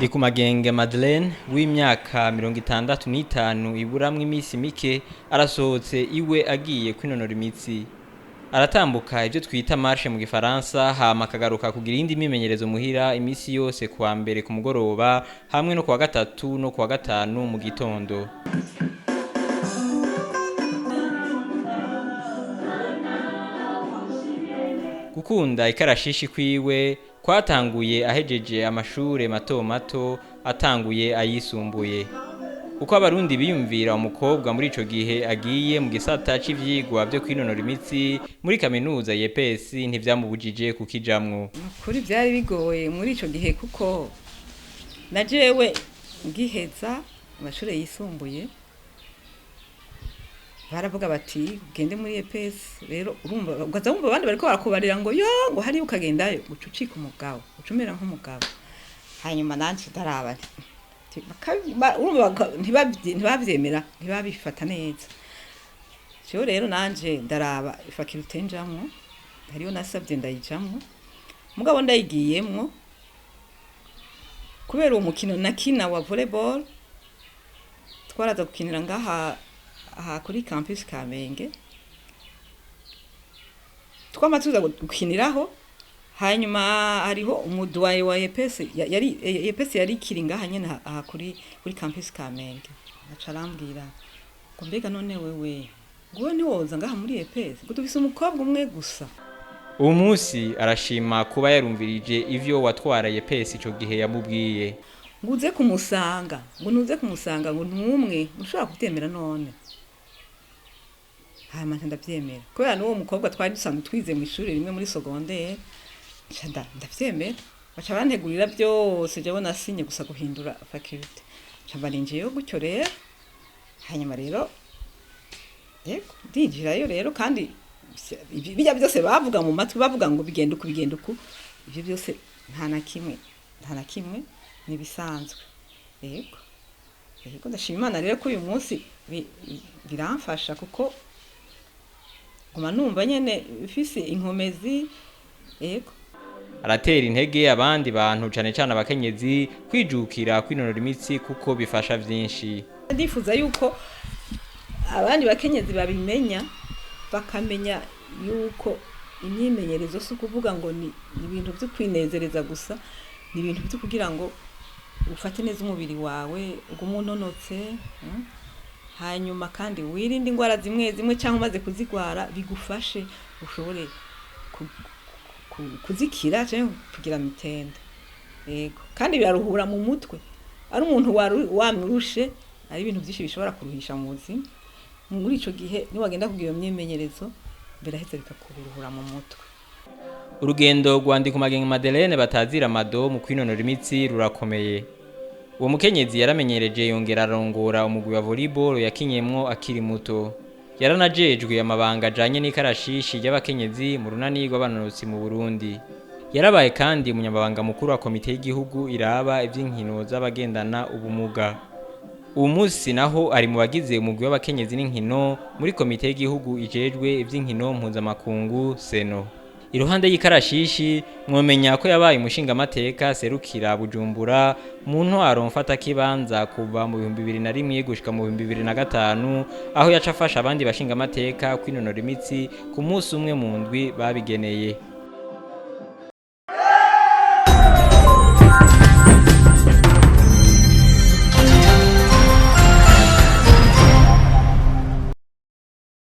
Ndikumagenge Madeleine w'imyaka 65 iburamwo iminsi mike arasohotse iwe agiye kwinonora imitsi. Aratambuka ivyo twita marche mu gifaransa, hama akagaruka kugira iyindi mimenyerezo muhira iminsi yose kuwa mbere ku mugoroba hamwe no kuwa gatatu no kuwa gatanu mu gitondo. Gukunda ikarashishi kwiwe kwatanguye ahejeje amashure mato mato, atanguye ayisumbuye. Uko abarundi biyumvira umukobwa muri ico gihe agiye mu gisata c'ivyigwa vyo kwinonora imitsi muri kaminuza YPS ntivyamubujije kukijamwo. Kuri byari bigoye muri ico gihe, kuko na jewe ngiheza amashuri yisumbuye baravuga bati ugende muri EPS. Rero urumva ugaza wumva abandi bariko barakubarira ngo yo ngo hariya ukagendayo uca ucika umugabo, uca umera nk'umugabo. Hanyuma nanje ndaraba nti, urumva ntibavyemera, ntibabifata neza. Jewe rero nanje ndaraba faculté njamwo, hariyo nasabye ndayijamwo, mugabo ndayigiyemwo kubera uwo mukino nakina wa volleyball. Twaraza gukinira ngaha aha kuri campus Kamenge, twama tuza gukiniraho. Hanyuma hariho umuduwaye wa EPS, yari EPS yari ikiri ngaha nyene aha kuri campus Kamenge, aca arambwira ngo mbega none wewe ngo ntiwoza ngaha muri EPS, ngo dufise umukobwa umwe gusa. Uwo munsi arashima kuba yarumvirije ivyo watwara YPS ico gihe yamubwiye. Ngo uze kumusanga, ngo nuze kumusanga, ngo numwe ushobora kubyemera none. Hanyuma nca ndavyemera kubera n'uwo mukobwa twari dusanzwe twize mu ishuri rimwe muri secondaire. Nca ndavyemera, baca bantegurira byose, jewe nasinye gusa guhindura faculté, nca mba ninjiyeyo gutyo rero. Hanyuma rero yego ndinjirayo rero, kandi bijya byose bavuga mu matwi, bavuga ngo bigenda uku, bigenda uku, ibyo byose nta na kimwe, nta na kimwe, nibisanzwe. Yego, ndashima Imana rero ko uyu munsi biramfasha, kuko nguma numva nyene mfise inkomezi, yego. Aratera intege abandi bantu, cane cane abakenyezi, kwijukira kwinonora imitsi kuko bifasha vyinshi. Ndifuza yuko abandi bakenyezi babimenya, bakamenya yuko imyimenyerezo si ukuvuga ngo ni ibintu byo kwinezereza gusa, ni ibintu byo kugira ngo ufate neza umubiri wawe, ugume unonotse, Hanyuma kandi wirinde indwara zimwe zimwe, cyangwa umaze kuzigwara bigufashe ushobore kuzikira cyangwa kugira mitende. Yego, kandi biraruhura mu mutwe. Ari umuntu wamurushe, ari ibintu byinshi bishobora kuruhisha mu buzima. Muri ico gihe niwagenda kugira iyo myimenyerezo biraheze bikakuruhura mu mutwe. Urugendo rwa Ndikumagenge Madeleine batazira Mado mu kwinonora imitsi rurakomeye. Uwo mukenyezi yaramenyereje yongera arongora umugwi wa volleyball yakinyemwo akiri muto. Yaranajejwe amabanga ajanye n'ikarashishi ry'abakenyezi mu runani rw'abanonotsi mu Burundi. Yarabaye kandi umunyamabanga mukuru wa komite y'igihugu iraba ivy'inkino z'abagendana ubumuga. Uwo munsi naho ari mu bagize umugwi w'abakenyezi n'inkino muri komite y'igihugu ijejwe ivy'inkino mpuzamakungu Seno. Iruhande y'ikarashishi mwomenya ko yabaye umushingamateka serukira Bujumbura mu ntwaro mfatakibanza kuva mu 2001 gushika mu 2005, aho yaca afasha abandi bashingamateka kwinonora imitsi ku munsi umwe mu ndwi babigeneye.